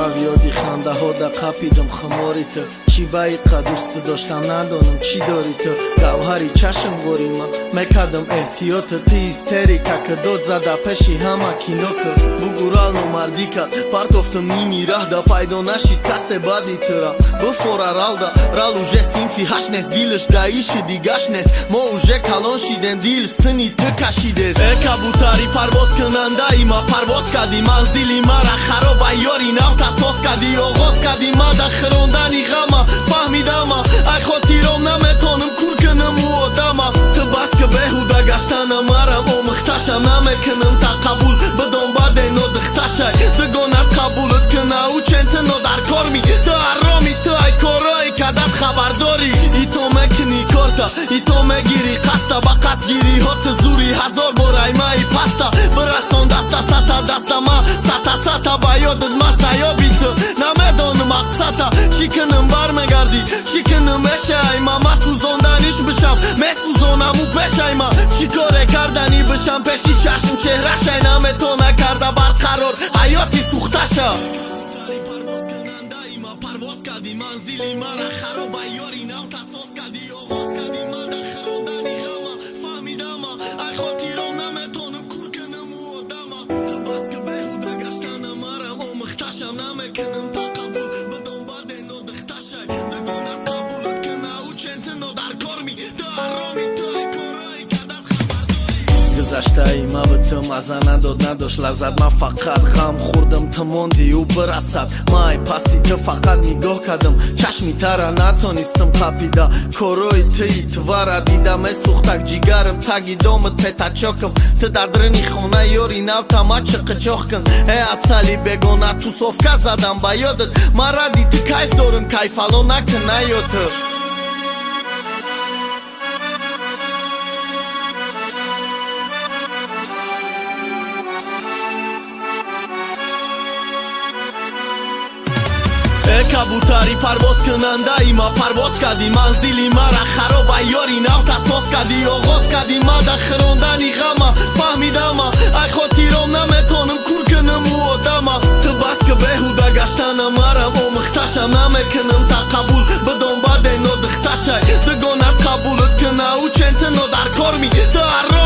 Шав ёди хандаҳо да қапидам хумори ту. Чӣ ба иққа дӯсту доштам, надонам чӣ дори ту. Гавҳари чашм ворима мекардам эҳтиёту. Ту истерика ки дод зада пеши ҳама кино ки. Бугурал номардӣ кард, партофтам ними раҳда. Пайдо нашид касе баъди тура. Бифора ралда, рал уже синфи ҳашт нест. Дилаш даиши дигаш нест. Мо уже калон шидем, дил сини ту кашидест. Э кабутари парвозкунандаи ма, парвоз кардӣ, манзили мара хароба ёри нав тасос кардӣ, оғоз кардӣ мада хирондани ғама. Фаҳмидама, ай хотиром наметонам кур кунам ӯ одама. Ту бас ки беҳуда гаштана марам омӯхташам, намекунам тақаббул. Бидон баъде нодихташай дугонат қабулат куна учен ту нодаркорми. Ту ҳароми, ту ай корҳои кадат хабардорӣ. Ито мекунӣ корта, ито мегирӣ қасда, ба қасдгириҳо ту зури ҳазор бор аймаи паста. Бирасон даста сата даста ма сата сата ба ёдат ма саёби ту. Намедонам мақсада чӣ кунам, бармегардӣ, чӣ кунам мешаайма. Ма сӯзонданиш бишам, месӯзонаму пешайма. Чӣ коре карданӣ бишам, пеши чашм чеҳрашай. Наметона карда барқарор ҳаёти сӯхташа. Парвоз кардӣ, манзили мара хароба ёри нав тасос кардӣ, оғоз кардӣ мада хирондани ғама. Фаҳмидама, ай хотиром наметонам кур кунам ӯ одама. Ту бас ки беҳуда гаштана марам омӯхташам, намекунам тақаббул. Бидон баъде нодихташай дугонат қабулат куна учен ту нодаркорми. Ту ҳароми, ту ай корҳои кадат хабардорӣ. Гузаштаи ма ба ту маза надод, надошт лаззат. Ман фақат ғам хӯрдам, ту монди ӯ бирасад. Ман ай паси ту фақат нигоҳ кардам, чашми тара натонистам қапида. Корҳои туи твара дида, месӯхтак ҷигарам таги домат петачокам. Ту дар даруни хона ёри нав тама чиқичоқ кун. Э асали бегона, тусовка задам ба ёдат. Ман ради ту кайф дорам, кайфало накун наё ту. Э кабутари парвозкунандаи ма, парвоз кардӣ, манзили мара хароба ёри нав тасос кардӣ, оғоз кардӣ мада хирондани ғама. Фаҳмидама, ай хотиром наметонам кур кунам ӯ одама. Ту бас ки беҳуда гаштана марам омӯхташам, намекунам тақаббул. Бидон баъде нодихташай дугонат қабулат куна учен ту нодаркорми. Ту ҳароми.